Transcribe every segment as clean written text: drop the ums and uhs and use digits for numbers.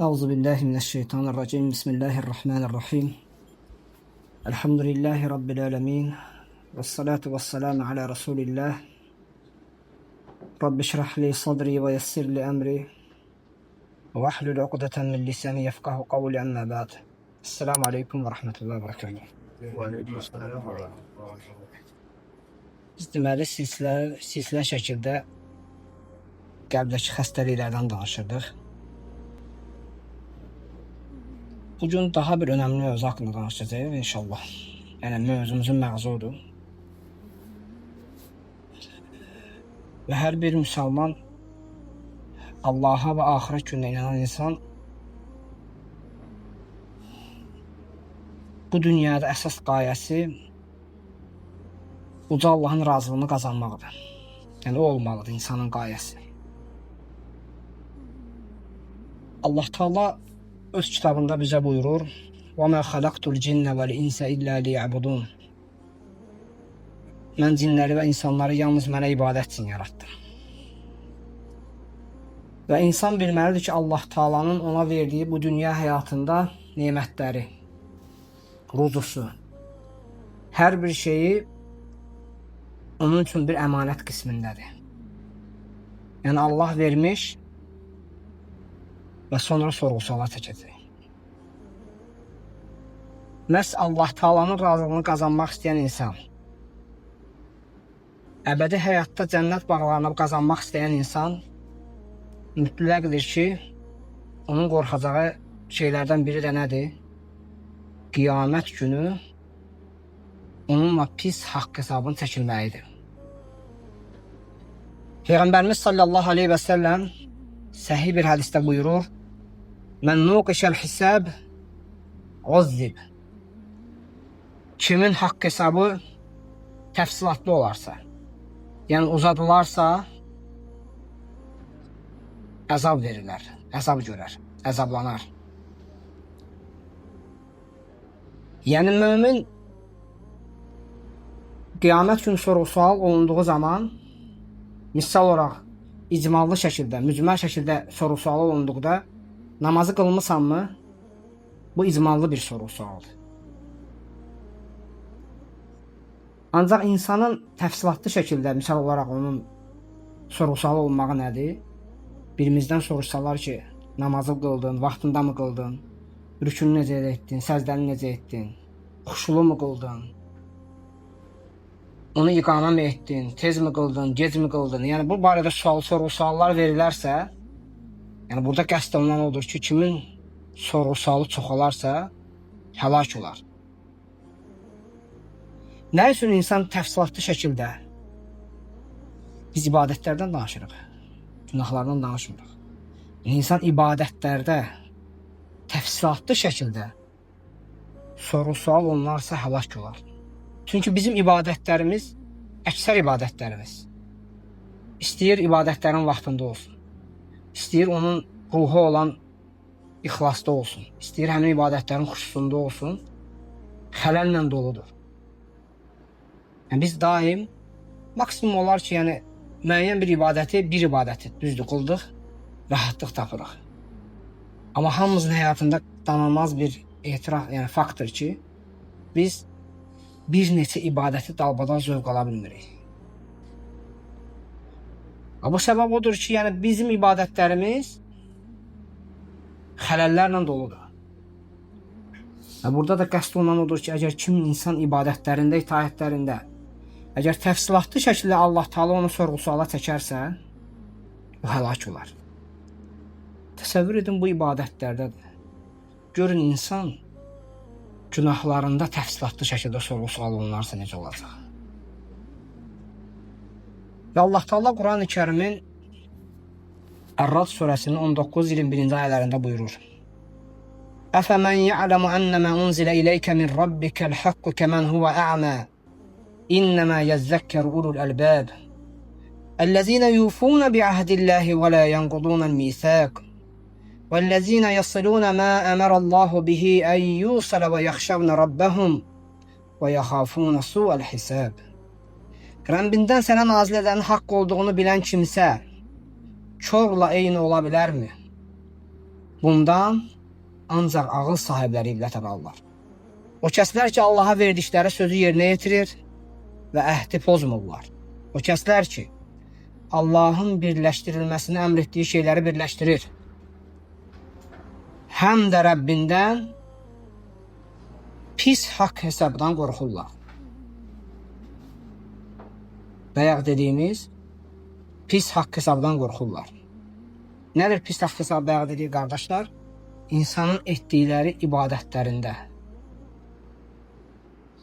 Euzu billahi mineşşeytanirracim. Bismillahirrahmanirrahim. Elhamdülillahi rabbil alamin. Ves salatu vesselamu ala Resulillah. Rabbi şrah li sadri ve yessir li emri. Ve ahlul uqdeten min lisani yefkahu kavli amma ba'd. Esselamu aleyküm ve rahmetullahi ve berekatuhu. Biz deməli silsilə şəkildə qəlbdəki xəstəliklərdən danışırdıq. Bugün daha bir önəmli mövzu haqqında danışacağıq inşallah. Yəni mövzumuzun məğzi odur. Və hər bir müsəlman Allaha və axirət gününə inanan insan bu dünyada əsas qayəsi uca Allahın razılığını qazanmaqdır. Yəni o olmalıdır insanın qayəsi. Allah Taala öz kitabında bizə buyurur: "Və mə xalaqtul cinnə vel insa illə liya'budun." Mən cinləri və insanları yalnız mənə ibadət üçün yaratdım. Və insan bilməlidir ki, Allah Taala'nın ona verdiyi bu dünya həyatında nemətləri, ruzusu, hər bir şeyi onun üçün bir əmanət qismindədir. Yəni Allah vermiş və sonra sorğu-suala çəkəcək. Məhz Allah Taala'nın razılığını qazanmaq istəyən insan, əbədi həyatda cənnət bağlarını qazanmaq istəyən insan mütləqdir ki, onun qorxacağı şeylərdən biri də nədir? Qiyamət günü onunla pis haqq hesabın çəkilməyidir. Peyğəmbərimiz sallallahu aleyhi və səlləm səhih bir hədisdə buyurur: "Mən nuqişəl hisab uzzib." Kimin haqq hesabı təfsilatlı olarsa, yəni uzadılarsa, əzab verirlər, əzab görər, əzablanar. Yəni mömin qiyamət günü sorğu-sual olunduğu zaman misal olaraq icmallı şəkildə, mücməl şəkildə sorğu-sual olunduqda namazı qılmısanmı? Bu icmallı bir sorğu-sualdır. Ancaq insanın təfsilatlı şəkildə misal olaraq onun sorğu-sual olunmağı nədir? Birimizdən soruşsalar ki, namazı qıldın, vaxtında mı qıldın, rükünü necə etdin, səcdəni necə etdin, xuşulu mu qıldın, onu iqamə mi etdin, tez mi qıldın, gec mi qıldın? Yəni bu barədə sual, sorğu-suallar verilərsə, yəni burada qəsd olunan odur ki, kimin sorğu-sualı çoxalarsa, həlak olar. Nə üçün insan təfsilatlı şəkildə biz ibadətlərdən danışırıq, günahlardan danışmırıq. İnsan ibadətlərdə təfsilatlı şəkildə sorğu-sual olunarsa həlak olar. Çünki bizim ibadətlərimiz, əksər ibadətlərimiz istəyir ibadətlərin vaxtında olsun, istəyir onun ruhu olan ixlasda olsun, istəyir həmin ibadətlərin xüsusunda olsun, xələllə doludur. Yəni biz daim maksimum olar ki, yəni müəyyən bir ibadəti düzdür qıldıq, rahatlıq tapırıq. Amma hamımızın həyatında danılmaz bir etiraf, yəni faktdır ki, biz bir neçə ibadəti dalbadal zövq ala bilmirik. Bu səbəb odur ki, yəni bizim ibadətlərimiz xələllərlə doludur. Və burada da qəsd olunan odur ki, əgər kim insan ibadətlərində, itaətlərində, əgər təfsilatlı şəkildə Allah Taala onu sorğu-suala çəkərsə, o həlak olar. Təsəvvür edin bu ibadətlərdədir. Görün insan günahlarında təfsilatlı şəkildə sorğu-sual olunarsa necə olacaq? Və Allah Taala Quran-ı Kərimin Ər-Rad surəsinin 19-21-ci ayələrində buyurur: "Əfəmən ya'lemu ennema unzila ileyke min rabbikel hakku kemen huve a'ma İnnemâ yezzekkeru ulul albab Ellezine yufun bi'ahdillahi ve la yenqudunel mithaq والذين يصلون ما أمر الله به أن يوصل ويخشون ربهم ويخافون سوء الحساب. Rəbbindən sənə nazil edənin haqq olduğunu bilən kimsə körla eyni ola bilərmi? Bundan ancaq ağıl sahibləri ibrət alarlar. O kəslər ki, Allaha verdikləri sözü yerinə yetirir və əhdi pozmurlar. O kəslər ki, Allahın birləşdirilməsini əmr etdiyi şeyləri birləşdirir. Həm də Rəbbindən pis haqq hesabdan qorxurlar. Bayaq dediyimiz pis haqq hesabdan qorxurlar. Nədir pis haqq hesabı bayaq dediyi qardaşlar? İnsanın etdikləri ibadətlərində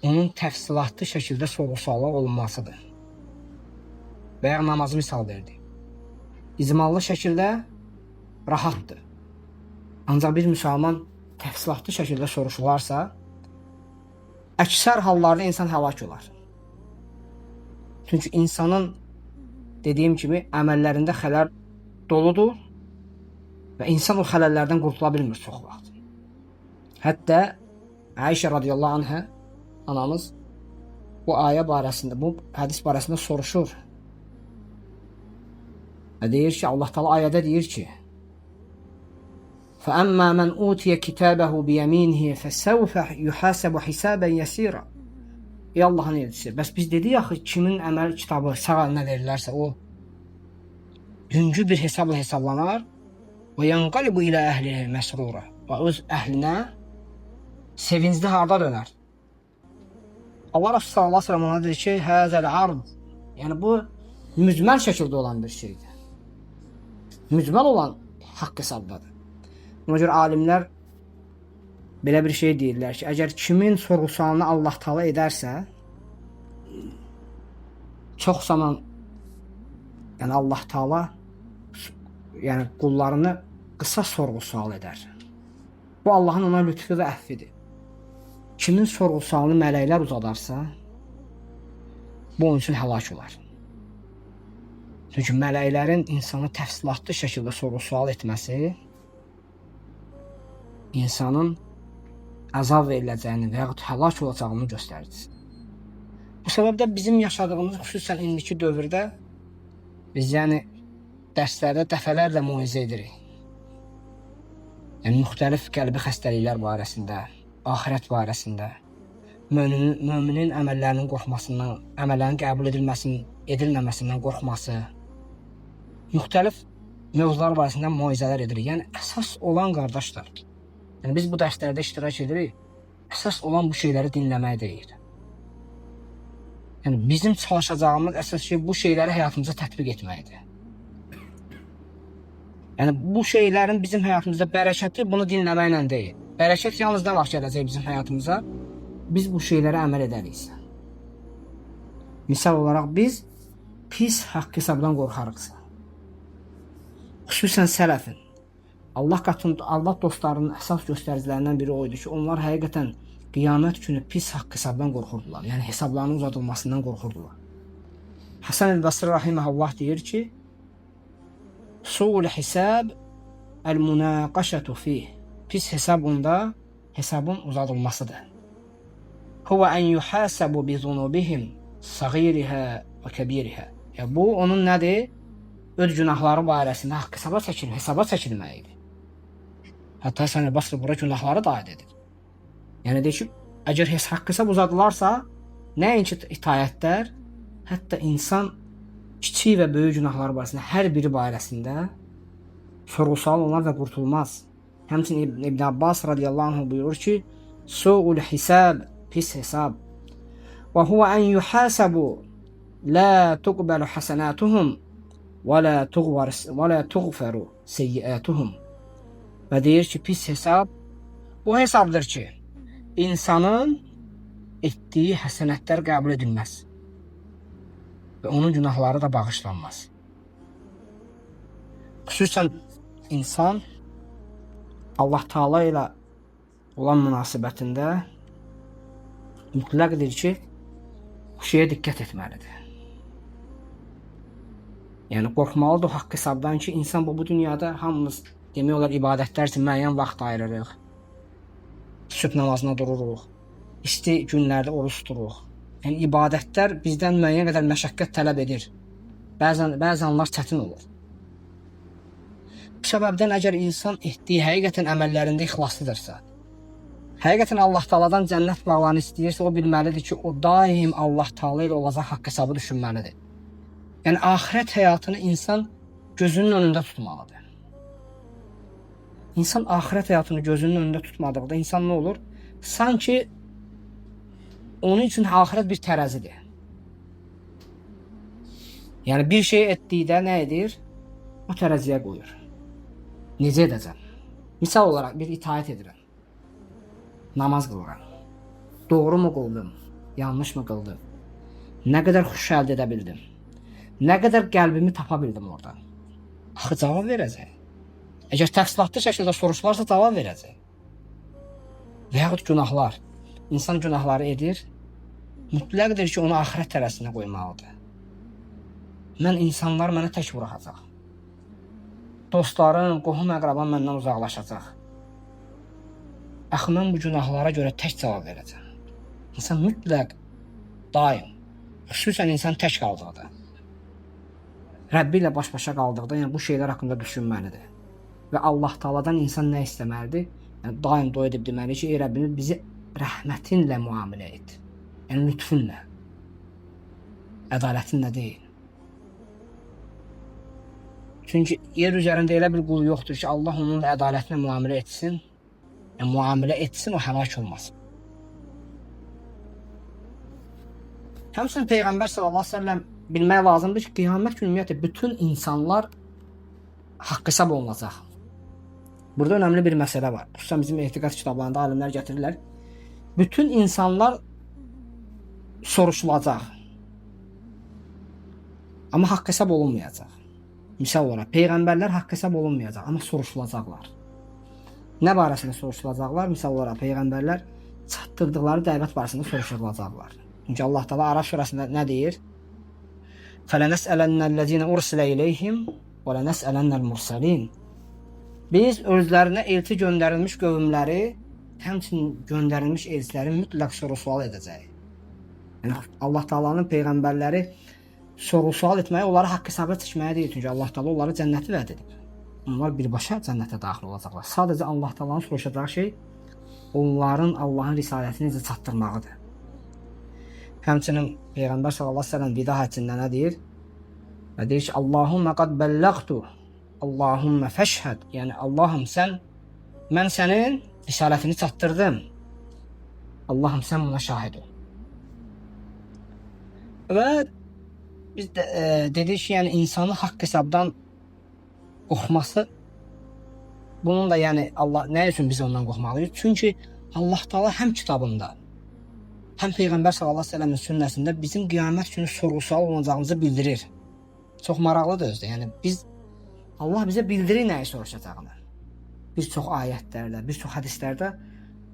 onun təfsilatlı şəkildə sorğu-suala olunmasıdır. Bayaq namazı misal verdi. İcmallı şəkildə rahatdır. Ancaq bir müsəlman təfsilatlı şəkildə soruşularsa, əksər hallarda insan həlak olar. Çünki insanın dediyim kimi əməllərində xələl doludur və insan o xələllərdən qurtula bilmir çox vaxt. Hətta Ayşə radiyallahu anhə anamız bu ayə barəsində, bu hədis barəsində soruşur. Və deyir ki, Allah Teala ayədə deyir ki: "Fəəmmə men utiyə kitabehu biyeminihi fəsəvfə yuhasabu hisaban yesira." Ey Allahın elçisi, bəs biz dedik axı kimin əməl kitabı sağ əlinə verilərsə o yüngül bir hesabla hesablanar və yanqalibu ilə əhlihi məsrura və öz əhlinə sevincli harda dönər. Allah Resulü sallallahu aleyhi ve sellem ona deyir ki, həzəl ard. Yəni bu mücməl şəkildə olan bir şeydir. Mücməl olan haqq hesabdadır. Buna görə alimlər belə bir şey deyirlər ki, əgər kimin sorğu-sualını Allah Taala edərsə, çox zaman yəni Allah Taala yəni qullarını qısa sorğu-sual edər. Bu Allahın ona lütfü və əfvidir. Kimin sorğu-sualını mələklər uzadarsa, bu onun üçün həlak olar. Çünki mələklərin insanı təfsilatlı şəkildə sorğu-sual etməsi insanın əzab veriləcəyini və yaxud həlak olacağını göstəricisidir. Bu səbəbdə bizim yaşadığımız, xüsusən indiki dövrdə biz yəni dərslərdə dəfələrlə moizə edirik. Yəni müxtəlif qəlbi xəstəliklər barəsində, axirət barəsində, müminin əməllərinin qorxmasından, əməllərinin qəbul edilməsinin, edilməməsindən qorxması, müxtəlif mövzular barəsində moizələr edirik. Yəni əsas olan qardaşlar, yəni biz bu dərslərdə iştirak edirik, əsas olan bu şeyləri dinləmək deyil. Yəni bizim çalışacağımız əsas şey bu şeyləri həyatımıza tətbiq etməkdir. Yəni bu şeylərin bizim həyatımızda bərəkəti bunu dinləməklə deyil. Bərəkət yalnız nə vaxt gələcək bizim həyatımıza? Biz bu şeylərə əməl edəriksə. Misal olaraq biz pis haqq hesabdan qorxarıqsa, xüsusən sələfin, Allah qatında, Allah dostlarının əsas göstəricilərindən biri o idi ki, onlar həqiqətən qiyamət günü pis haqq hesabdan qorxurdular. Yəni hesablarının uzadılmasından qorxurdular. Həsən el-Basri rahimehullah deyir ki, Su'ul hisab el-münaqaşatu fih. Pis hesab onda hesabın uzadılmasıdır. Huve en yuhasabu bi zunubihim sagiriha və kəbiriha. Ya bu onun nədir? Öz günahları barəsində haqq hesaba çəkilmə, hesaba çəkilməyidir. Hətta Həsən el-Basri bura günahları da aid edir. Yəni deyir ki, əgər haqq hesab uzadılarsa, nəinki itaətlər, hətta insan kiçik və böyük günahları barəsində, hər biri barəsində sorğu-sual olunar və qurtulmaz. Həmçinin İbn Abbas radiyallahu anh buyurur ki, Su'ul hisab, pis hesab. Və huve en yuhasabu la tuqbalu hasanatuhum və la tuğferu seyyiatuhum. Və deyir ki, pis hesab bu hesabdır ki, insanın etdiyi həsənətlər qəbul edilməz və onun günahları da bağışlanmaz. Xüsusən insan Allah Taala ilə olan münasibətində mütləqdir ki, bu şeyə diqqət etməlidir. Yəni qorxmalıdır o haqq hesabdan ki, insan bu dünyada hamımız demək olar ibadətlər üçün müəyyən vaxt ayırırıq. Sübh namazına dururuq. İsti günlərdə oruc tuturuq. Yəni ibadətlər bizdən müəyyən qədər məşəqqət tələb edir. Bəzən bəzi anlar çətin olur. Bu səbəbdən əgər insan etdiyi həqiqətən əməllərində ixlaslıdırsa, həqiqətən Allah Taala'dan cənnət bağlarını istəyirsə, o bilməlidir ki, o daim Allah Taala ilə olacaq haqq hesabı düşünməlidir. Yəni axirət həyatını insan gözünün önündə tutmalıdır. İnsan axirət həyatını gözünün önündə tutmadıqda insan nə olur? Sanki onun üçün axirət bir tərəzidir. Yəni bir şey etdikdə nə edir? O tərəziyə qoyur. Necə edəcəm? Misal olaraq bir itaət edirəm. Namaz qılıram. Doğru mu qıldım? Yanlış mı qıldım? Nə qədər xuş əldə edə bildim? Nə qədər qəlbimi tapa bildim orada? Axı cavab verəcək. Əgər təfsilatlı şəkildə soruşularsa cavab verəcək. Və yaxud günahlar. İnsan günahları edir. Mütləqdir ki, onu axirət tərəzisinə qoymalıdır. Mən insanlar mənə tək buraxacaq. Dostlarım, qohum əqrabam məndən uzaqlaşacaq. Axı mən bu günahlara görə tək cavab verəcəm. İnsan mütləq daim, xüsusən insan tək qaldıqda, Rəbbi ilə baş-başa qaldıqda, yəni bu şeylər haqqında düşünməlidir. Və Allah Taala'dan insan nə istəməlidir? Yəni daim dua edib deməli ki, ey Rəbbimiz bizi rəhmətinlə müamilə et. Yəni lütfunla. Ədalətinlə deyil. Çünki yer üzərində elə bir qul yoxdur ki, Allah onun ədalətinə müamilə etsin. Yəni müamilə etsin, o həlak olmasın. Həmçinin Peyğəmbər sallallahu əleyhi və səlləm bilmək lazımdır ki, qiyamət günü ümumiyyətlə bütün insanlar haqq hesab olunacaq. Burada önəmli bir məsələ var. Xüsusən bizim etiqad kitablarında alimlər gətirirlər. Bütün insanlar soruşulacaq. Amma haqq hesab olunmayacaq. Misal olaraq, peyğəmbərlər haqq hesab olunmayacaq, amma soruşulacaqlar. Nə barəsində soruşulacaqlar? Misal olaraq, peyğəmbərlər çatdırdıqları dəvət barəsində soruşulacaqlar. Çünki Allah Taala Araf surəsində nə deyir? فَلَنَسْأَلَنَّ الَّذِينَ أُرْسِلَ إِلَيْهِمْ وَلَنَسْأَلَنَّ الْمُرْسَلِينَ. Biz özlərinə elçi göndərilmiş qövmləri, həmçinin göndərilmiş elçiləri mütləq soru-sual edəcəyik. Yəni Allah Taala'nın peyğəmbərləri soru-sual etməyi onları haqq hesaba çəkməyə deyil. Çünki Allah Taala onlara cənnəti vəd edib. Onlar birbaşa cənnətə daxil olacaqlar. Sadəcə Allah Taala'nın soruşacağı şey onların Allahın risalətini necə çatdırmağıdır. Həmçinin Peyğəmbər sallallahu əleyhi və səlləm vida həccində nə deyir? Və deyir ki, Allahumma qad bellagtu, Allahumma fəşhəd. Yəni Allahım sən, mən sənin risalətini çatdırdım. Allahım sən buna şahid ol. Və biz də dedik ki, yəni insanın haqq hesabdan qorxması, bunun da yəni Allah nə üçün biz ondan qorxmalıyıq? Çünki Allah Taala həm kitabında, həm Peyğəmbər sallallahu əleyhi və səlləmin sünnəsində bizim qiyamət günü sorğu-sual olunacağımızı bildirir. Çox maraqlıdır özü də. Yəni biz Allah bizə bildirir nəyi soruşacağını. Bir çox ayətlərdə, bir çox hədislərdə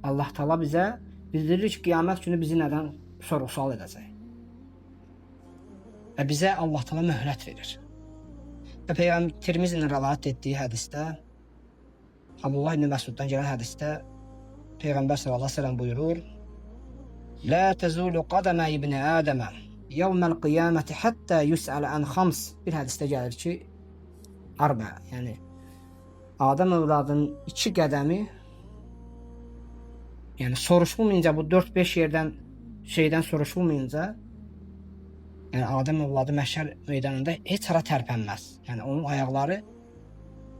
Allah Taala bizə bildirir ki, qiyamət günü bizi nədən sorğu-sual edəcək. Və bizə Allah Taala möhlət verir. Və Peyğəmbər Tirmizinin rəvayət etdiyi hədisdə, Abdullah ibn Məsuddan gələn hədisdə Peyğəmbər sallallahu əleyhi və səlləm buyurur: La tezulu qadama ibn Adama yevmel qiyameti hatta yus'al an xams. Bir hədisdə gəlir ki, arba, yəni Adəm övladının iki qədəmi, yəni soruşulmayınca, bu 4-5 yerdən şeydən soruşulmayınca, yəni Adəm övladı məhşər meydanında heç hara tərpənməz. Yəni onun ayaqları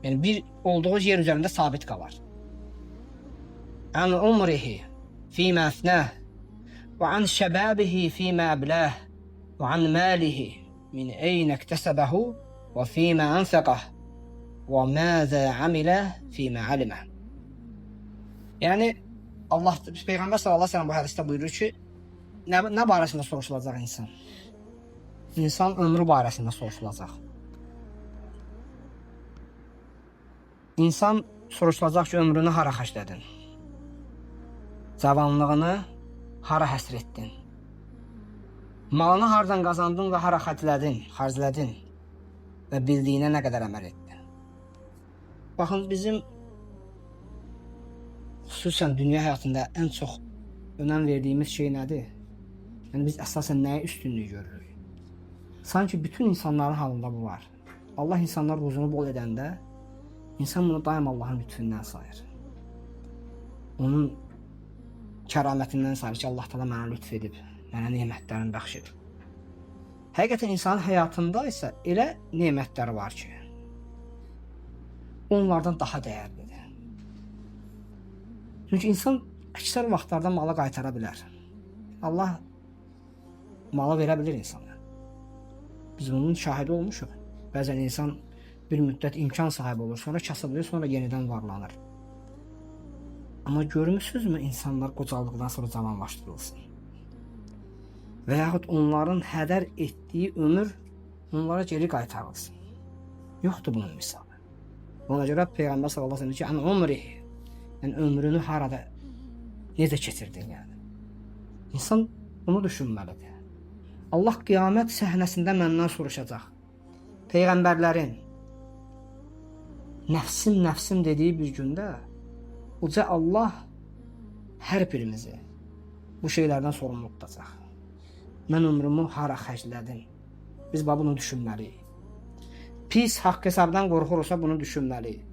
yəni bir olduğu yer üzərində sabit qalar. An umrihi fīmə əfnəh və an şəbəbihi fīmə əbləh və an malihi min eynə iktəsəbəhu və fīmə ənfəqəh və məzə amilə fīmə alimə. Yəni Allah Peyğəmbər sallallahu əleyhi və səlləm bu hədisdə buyurur ki, nə barəsində soruşulacaq insan? İnsan ömrü barəsində soruşulacaq. İnsan soruşulacaq ki, ömrünü hara xərclədin? Cavanlığını hara həsr etdin? Malını hardan qazandın və hara xərclədin və bildiyinə nə qədər əməl etdin? Baxın, bizim xüsusən dünya həyatında ən çox önəm verdiyimiz şey nədir? Yəni biz əsasən nəyə üstünlük görürük? Sanki bütün insanların halında bu var. Allah insanlar ruzunu bol edəndə İnsan bunu daim Allahın lütfündən sayır. Onun kəramətindən sayır ki, Allah Taala mənə lütf edib, mənə nemətlərini bəxş edib. Həqiqətən insanın həyatında isə elə nemətlər var ki, onlardan daha dəyərlidir. Çünki insan əksər vaxtlarda malı qaytara bilər. Allah malı verə bilir insana. Biz bunun şahidi olmuşuq. Bəzən insan bir müddət imkan sahibi olur, sonra kasıblıyor, sonra yenidən varlanır. Amma görmüsünüzmü insanlar qocaldıqdan sonra cavanlaşdırılsın? Və yaxud onların hədər etdiyi ömür onlara geri qaytarılsın. Yoxdur bunun misalı. Ona görə Peyğəmbər sallallahu əleyhi və səlləm ki, "Ən umri", yəni ömrünü harada, necə keçirdin yəni. İnsan bunu düşünməlidir. Allah qiyamət səhnəsində məndən soruşacaq. Peyğəmbərlərin nəfsim nəfsim dediyi bir gündə uca Allah hər birimizi bu şeylərdən sorumlu tutacaq. Mən ömrümü hara xərclədim? Biz bunu düşünməliyik. Pis haqq hesabdan qorxuruqsa bunu düşünməliyik.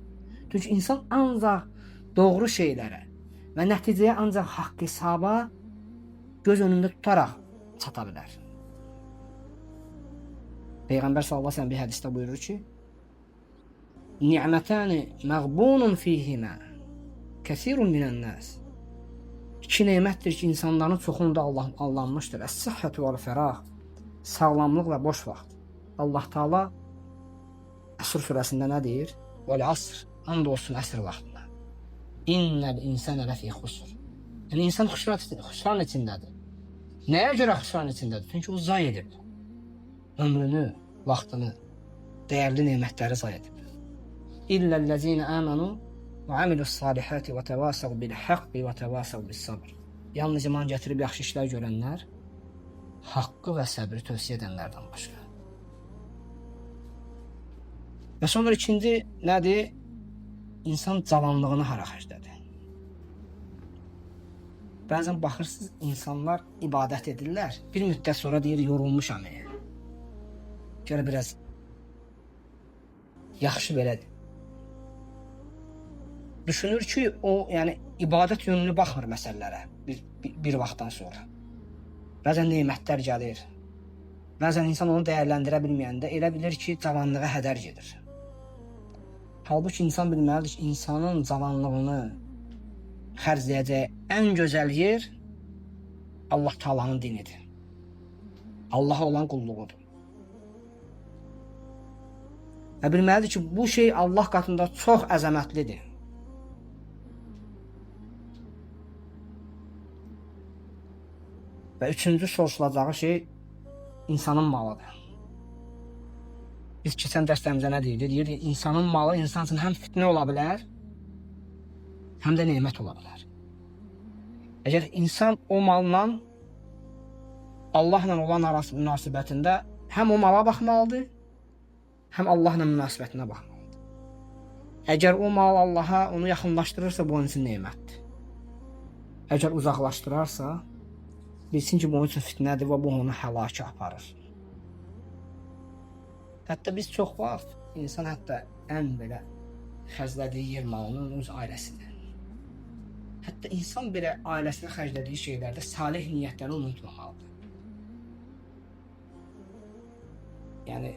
Çünki insan ancaq doğru şeylərə və nəticəyə ancaq haqq hesaba göz önündə tutaraq çata bilər. Peyğəmbər sallallahu əleyhi və səlləm bir hədisdə buyurur ki: "Ni'mətani məğbunun fihimə kəsirun minən-nas." İki nemətdir ki, insanların çoxunda Allah allanmışdır. Əs-sihhətu vəl-fərah. Sağlamlıq və boş vaxt. Allah Taala Əsr surəsində nə deyir? Vəl-əsr. And olsun əsr vaxtına. İnnəl insənə ləfî xusr. Yəni insan xüsran içindədir. Nəyə görə xüsran içindədir? Çünki o zay edib. Ömrünü, vaxtını, dəyərli nemətləri zay edib. İlləl-ləzīnə əmənu və amilus-salihati və təvasav bil-haqqi və təvasav bis-sabr. Yalnız iman gətirib yaxşı işlər görənlər, haqqı və səbri tövsiyə edənlərdən başqa. Və sonra ikinci nədir? İnsan cavanlığını hara xərclədi? Bəzən baxırsınız, insanlar ibadət edirlər. Bir müddət sonra deyir, yorulmuşam. Görə biraz yaxşı belədir. Düşünür ki, o yəni ibadət yönlü baxmır məsələlərə bir vaxtdan sonra. Bəzən nemətlər gəlir. Bəzən insan onu dəyərləndirə bilməyəndə elə bilir ki, cavanlığa hədər gedir. Halbuki insan bilməlidir ki, insanın cavanlığını xərcləyəcəyi ən gözəl yer Allah Taala'nın dinidir. Allaha olan qulluğudur. Və bilməlidir ki, bu şey Allah qatında çox əzəmətlidir. Və üçüncü soruşulacağı şey insanın malıdır. Biz keçən dərslərimizdə nə deyirdik? Deyirdik, insanın malı insan üçün həm fitnə ola bilər, həm də nemət ola bilər. Əgər insan o malla Allahla olan arası münasibətində həm o mala baxmalıdır, həm Allahla münasibətinə baxmalıdır. Əgər o mal Allaha onu yaxınlaşdırırsa, bu onun üçün nemətdir. Əgər uzaqlaşdırarsa, bilsin ki, bu onun üçün fitnədir və bu onu həlakə aparır. Hətta biz çox vaxt, insan hətta ən belə xərclədiyi yer malının öz ailəsidir. Hətta insan belə ailəsinə xərclədiyi şeylərdə salih niyyətləri unutmamalıdır. Yəni,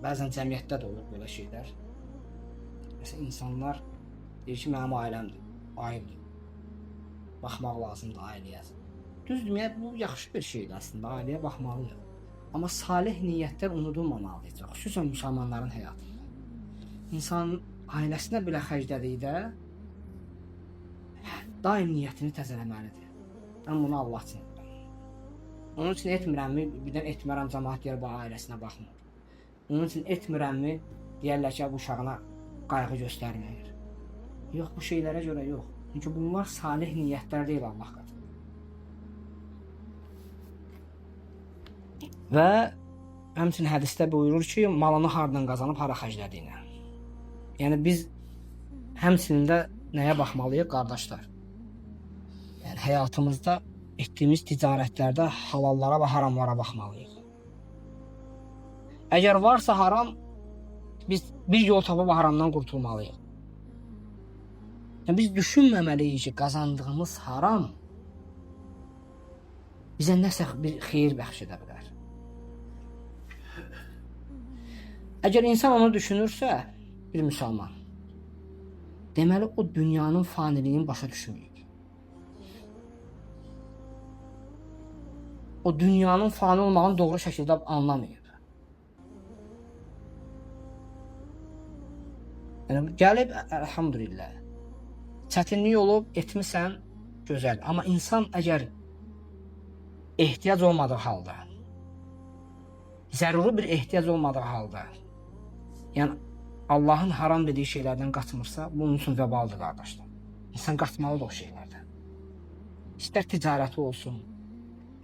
bəzən cəmiyyətdə də olur belə şeylər. Məsələn, insanlar deyir ki, mənim ailəmdir, ayıbdır. Baxmaq lazımdır ailəyə. Düzdür, bu yaxşı bir şeydir əslində, ailəyə baxmalıyıq. Amma salih niyyətlər unudulmamalıdır, xüsusən müsəlmanların həyatında. İnsan ailəsinə belə xərclədikdə daim niyyətini təzələməlidir. Mən bunu Allah üçün edirəm. Onun üçün etmirəmmi, birdən etmərəm, cəmaət deyər, bu ailəsinə baxmır. Onun üçün etmirəmmi, deyərlər ki, bu uşağına qayğı göstərmir. Yox, bu şeylərə görə yox. Çünki bunlar salih niyyətlər deyil Allah qatında. Və həmçinin hədisdə buyurur ki, malını hardan qazanıb, hara xərclədiyinə. Yəni biz həmçinin də nəyə baxmalıyıq qardaşlar? Yəni həyatımızda etdiyimiz ticarətlərdə halallara və haramlara baxmalıyıq. Əgər varsa haram, Biz bir yol tapıb haramdan qurtulmalıyıq. Yəni biz düşünməməliyik ki, qazandığımız haram bizə nəsə bir xeyir bəxş edə bilər. Əgər insan onu düşünürsə, bir müsəlman, deməli o dünyanın faniliyini başa düşməyib. O dünyanın fani olmağını doğru şəkildə anlamayıb. Yəni gəlib, əlhamdülillah, çətinlik olub, etmisən, gözəl. Amma insan əgər ehtiyac olmadığı halda, zəruri bir ehtiyac olmadığı halda, yəni Allahın haram dediyi şeylərdən qaçmırsa, bunun üçün vəbaldır qardaşlar. İnsan qaçmalıdır o şeylərdən. İstər ticarəti olsun,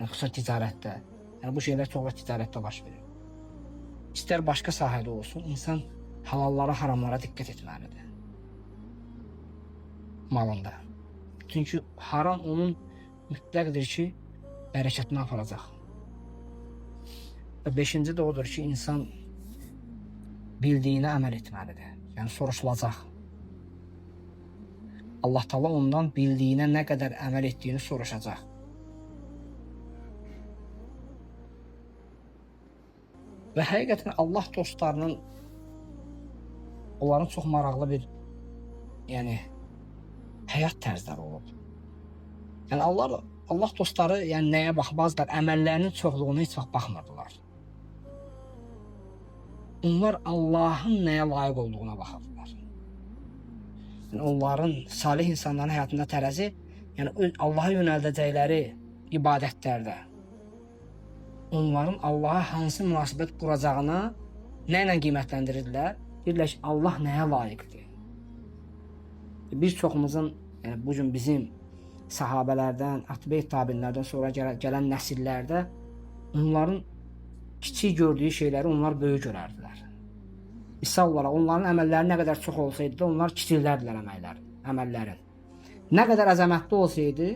yəni xüsusən ticarətdə, yəni bu şeylər çox vaxt ticarətdə baş verir. İstər başqa sahədə olsun, insan halallara, haramlara diqqət etməlidir malında. Çünki haram onun mütləqdir ki, bərəkətini aparacaq. Və beşinci də odur ki, insan bildiyinə əməl etməlidir. Yəni soruşulacaq. Allah Taala ondan bildiyinə nə qədər əməl etdiyini soruşacaq. Və həqiqətən Allah dostlarının onların çox maraqlı bir yəni həyat tərzləri olub. Yəni Allah dostları yəni nəyə baxmazlar? Əməllərinin çoxluğuna heç vaxt baxmırdılar. Onlar Allahın nəyə layiq olduğuna baxırdılar. Yəni onların salih insanların həyatında tərəzi, yəni Allaha yönəldəcəkləri ibadətlərdə onların Allaha hansı münasibət quracağına nə ilə qiymətləndirirdilər? Deyirlər ki, Allah nəyə layiqdir? Bir çoxumuzun, yəni bu gün bizim sahabələrdən, ətbe-i tabinlərdən sonra gələn nəsillərdə onların kiçik gördüyü şeyləri onlar böyük görərdilər. Misal olaraq, onların əməlləri nə qədər çox olsaydı da, onlar kiçildərdilər əməllərin. Nə qədər əzəmətli olsaydı,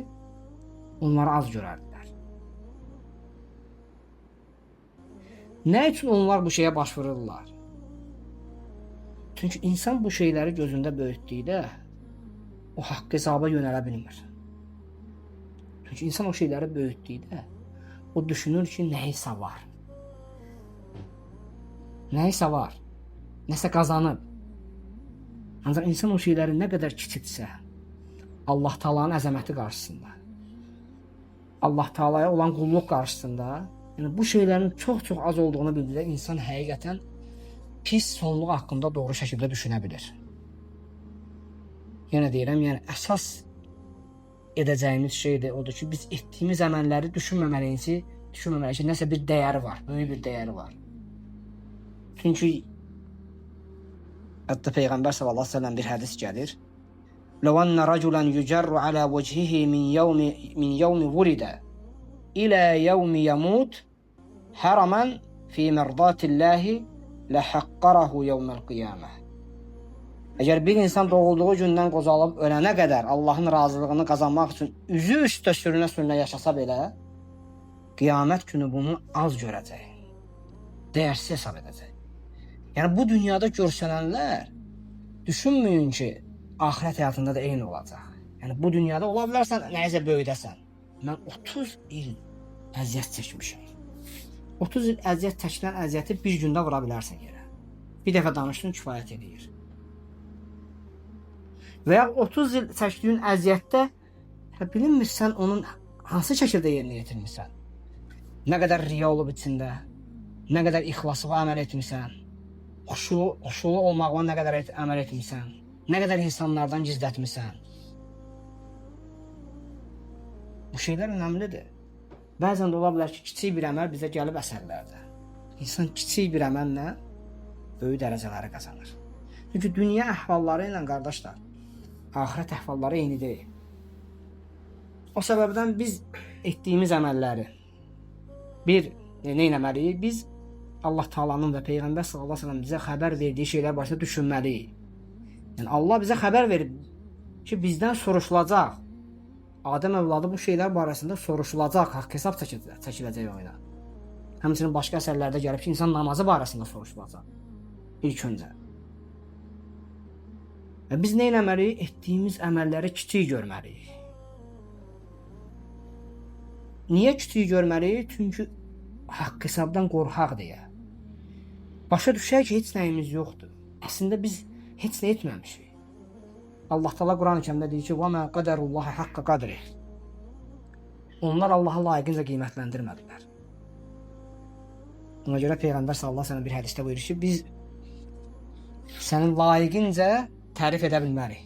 onları az görərdilər. Nə üçün onlar bu şeyə baş vururlar? Çünki insan bu şeyləri gözündə böyütdükdə o haqq hesaba yönələ bilmir. Çünki insan o şeyləri böyütdükdə o düşünür ki, nəyisə var. Nəyisə var. Nəsə qazanıb. Ancaq insan o şeyləri nə qədər kiçiltsə, Allah Taala'nın əzəməti qarşısında, Allah Taala'ya olan qulluq qarşısında, yəni bu şeylərin çox-çox az olduğunu bildikdə insan həqiqətən pis sonluq haqqında doğru şəkildə düşünə bilir. Yenə deyirəm, yəni əsas edəcəyimiz şey də odur ki, biz etdiyimiz əməlləri düşünməməliyik ki, nəsə bir dəyəri var, böyük bir dəyəri var. Çünki hətta Peyğəmbər sallallahu əleyhi və səlləm bir hədis gəlir. "Ləv enne raculan yucarru ala vecihihi min yevmi vulida ila yevmi yemut haraman fi merdatillahi lehaqqarahu yevmel qiyameh." Əgər bir insan doğulduğu gündən qocalıb ölənə qədər Allahın razılığını qazanmaq üçün üzü üstə sürünə-sürünə yaşasa belə, qiyamət günü bunu az görəcək. Dəyərsiz hesab edəcək. Yəni bu dünyada görsənənlər düşünməyin ki, axirət həyatında da eyni olacaq. Yəni bu dünyada ola bilərsən nəyisə böyüdəsən. Mən 30 il əziyyət çəkmişəm. 30 il əziyyət çəkilən əziyyəti bir gündə vura bilərsən yerə. Bir dəfə danışdın, kifayət edir. Və ya 30 il çəkdiyin əziyyətdə bilinmirsən onun hansı şəkildə yerinə yetirmirsən. Nə qədər riya olub içində, nə qədər ixlasla əməl etmirsən, xuşulu olmaqla nə qədər əməl etmirsən, nə qədər insanlardan gizlətmirsən. Bu şeylər önəmlidir. Bəzən də ola bilər ki, kiçik bir əməl bizə gəlib əsərlərdə. İnsan kiçik bir əməllə böyük dərəcələri qazanır. Çünki dünya əhvalları ilə qardaşlar, axirət əhvalları eyni deyil. O səbəbdən biz etdiyimiz əməlləri bir nə etməliyik? Biz Allah Taala'nın və Peyğəmbər sallallahu əleyhi və səlləm bizə xəbər verdiyi şeylər barəsində düşünməliyik. Yəni Allah bizə xəbər verib ki, bizdən soruşulacaq. Adəm övladı bu şeylər barəsində soruşulacaq, haqq hesab çəkiləcək oyuna. Həmçinin başqa əsərlərdə gəlib ki, insan namazı barəsində soruşulacaq. İlk öncə. Və biz nə etməliyik? Etdiyimiz əməlləri kiçik görməliyik. Niyə kiçik görməliyik? Çünki haqq hesabdan qorxaq deyə. Başa düşək ki, heç nəyimiz yoxdur. Əslində biz heç nə etməmişik. Allah Teala Quran-ı Kərimdə deyir ki: "Və mə qədərullaha haqqa qədrih." Onlar Allahı layiqincə qiymətləndirmədilər. Buna görə Peyğəmbər sallallahu əleyhi və səlləm bir hədisdə buyurur ki, biz sənin layiqincə tərif edə bilmərik.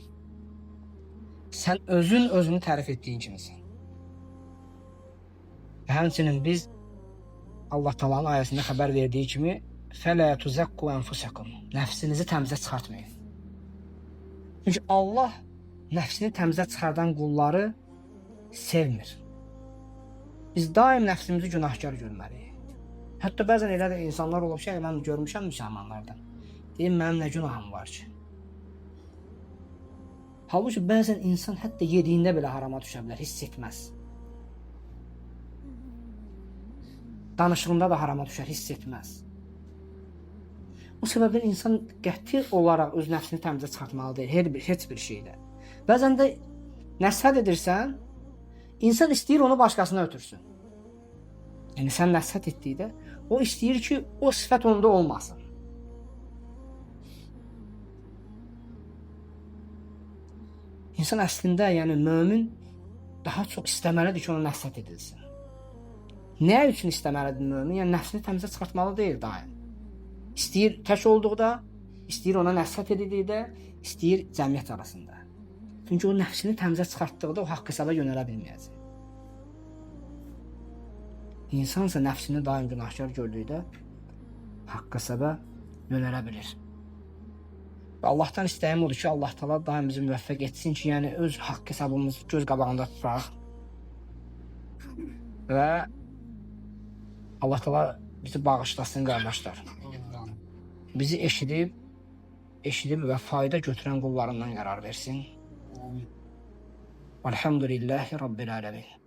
Sən özün özünü tərif etdiyin kimisən. Və həmçinin biz Allah Taala'nın ayəsində xəbər verdiyi kimi "Fələ tuzəkku enfusakum." Nəfsinizi təmizə çıxartmayın. Çünki Allah nəfsini təmizə çıxardan qulları sevmir. Biz daim nəfsimizi günahkar görməliyik. Hətta bəzən elə də insanlar olub ki, mən görmüşəm müsəlmanlardan. Deyim, mənim nə günahım var ki? Halbuki bəzən insan hətta yediyində belə harama düşə bilər, hiss etməz. Danışığında da harama düşər, hiss etməz. Bu səbəbdən insan qəti olaraq öz nəfsini təmizə çıxartmalı deyil, heç bir şeydə. Bəzən də nəsihət edirsən, insan istəyir onu başqasına ötürsün. Yəni sən nəsihət etdikdə o istəyir ki, o sifət onda olmasın. İnsan əslində, yəni mömin daha çox istəməlidir ki, ona nəsihət edilsin. Nə üçün istəməlidir mömin? Yəni nəfsini təmizə çıxartmalı deyil daim. İstəyir tək olduqda, istəyir ona nəsihət edildikdə, istəyir cəmiyyət arasında. Çünki o nəfsini təmizə çıxartdıqda o haqq hesaba yönələ bilməyəcək. İnsansa nəfsini daim günahkar gördükdə haqq hesaba yönələ bilir. Və Allahdan istəyim odur ki, Allah Taala daim bizi müvəffəq etsin ki, yəni öz haqq hesabımızı göz qabağında tutaq. Və Allah Taala bizi bağışlasın qardaşlar. Bizi eşidib və fayda götürən qullarından qərar versin. Elhamdülillahi Rabbil alemin.